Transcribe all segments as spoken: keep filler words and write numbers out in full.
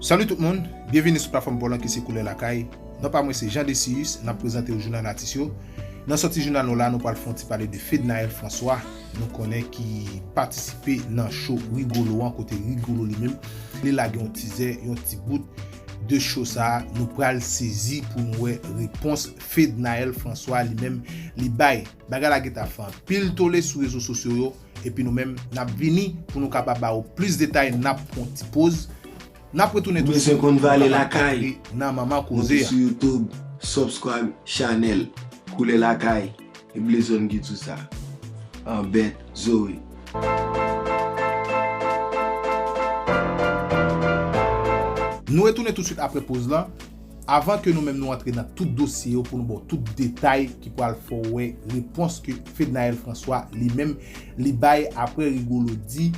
Salut tout moun, byenvini sou platfòm pa w lan ki se Koulè Lakay. Non pa mwen se Jean Decius, n ap prezante w jounal atis yo. Nan sòti jounal nou la, nou pral fè yon ti pale de Fednaelle François. Nou konnen ki patisipe nan show Rigolo an, kote Rigolo li menm, li lage yon tizè, yon ti bout de show sa a. Nou pral sezi pou nou wè repons Fednaelle François li menm li bay. Bagay la gentan fè anpil tole sou rezo sosyo yo, epi nou menm, n ap vini pou nou kapab ba w plis detay, n ap pran yon ti poz. N ap retounen tou bezwen konn vale lakay. Nan manman koze a. Sou YouTube, subscribe channel Koulè Lakay. E blezon ki tou sa. An bèt Zoe. Nou retounen toutswit apre poz lan. Avan ke nou menm nou antre nan tout dosye yo pou nou ba w tout detay ki pral fè w wè repons ke Fednaelle François li menm li bay apre Rigolo di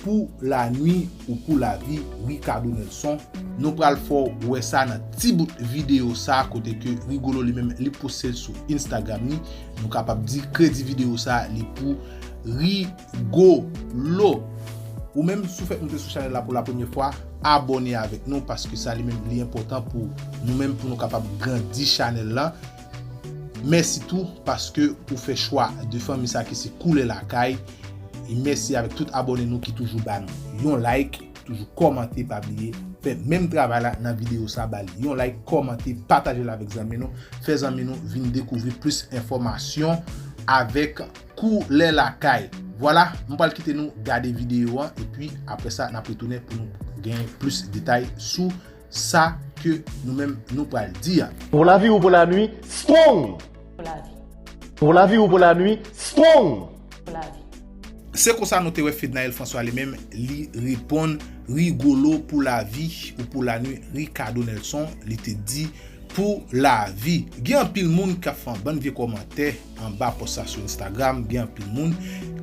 pou lanwi ou pou lavi Ricardo Nelson. Nou pral fè w wè sa nan ti bout videyo sa kote ke Rigolo li menm li poste l sou Instagram li. Nou kapab di kredi videyo sa li pou Rigolo. Ou menm si w fèk moute sou chanèl la pou la premyè fwa, abòne avèk nou paske sa li menm li enpòtan pou nou menm pou nou kapab grandi chanèl lan. Mèsi tou paske ou fè chwa de fanmi sa ki se Koulè Lakay. E mèsi avèk tout abòne nou ki toujou ba nou yon like, toujou kòmante, pa bliye fè menm travay la nan videyo sa, ba li yon like, kòmante, pataje l avèk zanmi nou, fè zanmi nou vin dekouvri plis enfòmasyon avèk Koulè Lakay. Vwala, m pral kite nou gade videyo an, epi apre sa, n ap retounen pou nou gen plis detay sou sa ke nou menm nou pral di a. Pou lavi ou pou lanwi, strong! Pou lavi. Pou lavi ou pou lanwi, strong! Pou lavi. Se konsa nou te wè Fednaelle François li menm, li reponn Rigolo pou lavi ou pou lanwi Ricardo Nelson, li te di pou lavi. Gen anpil moun k ap fè yon bann vye kòmantè anba pòs sa sou Instagram, gen anpil moun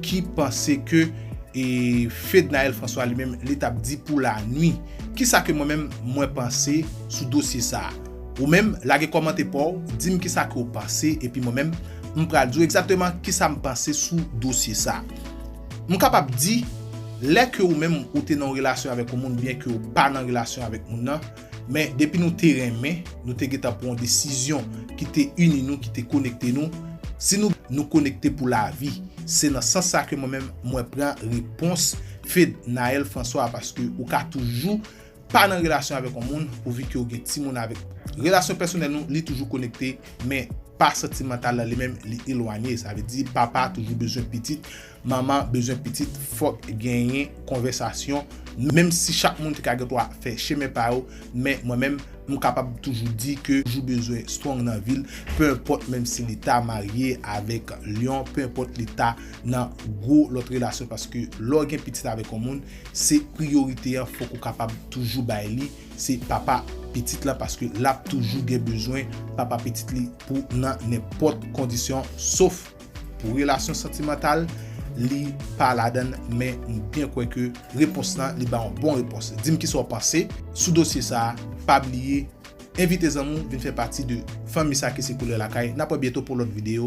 ki panse ke e Fednaelle François li menm, li t ap di pou lanwi. Kisa ke mwen menm, mwen panse sou dosye sa a? Ou menm, lage kòmantè pa w, di m kisa ke w panse, epi mwen menm, m pral di w egzakteman kisa m panse sou dosye sa a. M kapab di, lè ke ou menm, ou te nan yon relasyon avèk yon moun, byen ke ou pa nan relasyon avèk moun nan, men depi nou te renmen, nou te gentan pran yon desizyon ki te ini nou, ki te konekte nou, si nou, nou konekte pou lavi. Se nan sans sa ke mwen menm, mwen pran repons Fednaelle François, paske ou ka toujou pa nan relasyon avèk yon moun, pouvi ke ou gen timoun avèk. Relasyon pèsonèl nou, li toujou konekte, men pa santimantal la, li menm, li elwanye. Sa vle di, papa toujou bezwen pitit, manman bezwen pitit, fòk genyen konvèsasyon. Menm si chak moun te ka gen dwa fè chemen pa yo, men mwen menm, m kapab toujou di ke toujou bezwen strong nan vi l, pe enpòt menm si li ta marye avèk lyon, pe enpòt li ta nan gwo lòt relasyon, paske lè w gen pitit avèk yon moun, se priyorite an, fòk ou kapab toujou bay li, se papa pitit la, paske l ap toujou gen bezwen papa pitit li pou nan nenpòt kondisyon, sof pou relasyon santimantal, li pa ladan l, men m byen kwè ke repons lan, li ba yon bon repons. Di m kisa w panse sou dosye sa a, pa bliye, envite zanmi w vin fè pati de fanmi sa ki se Koulè Lakay. N ap wè byento pou lòt videyo.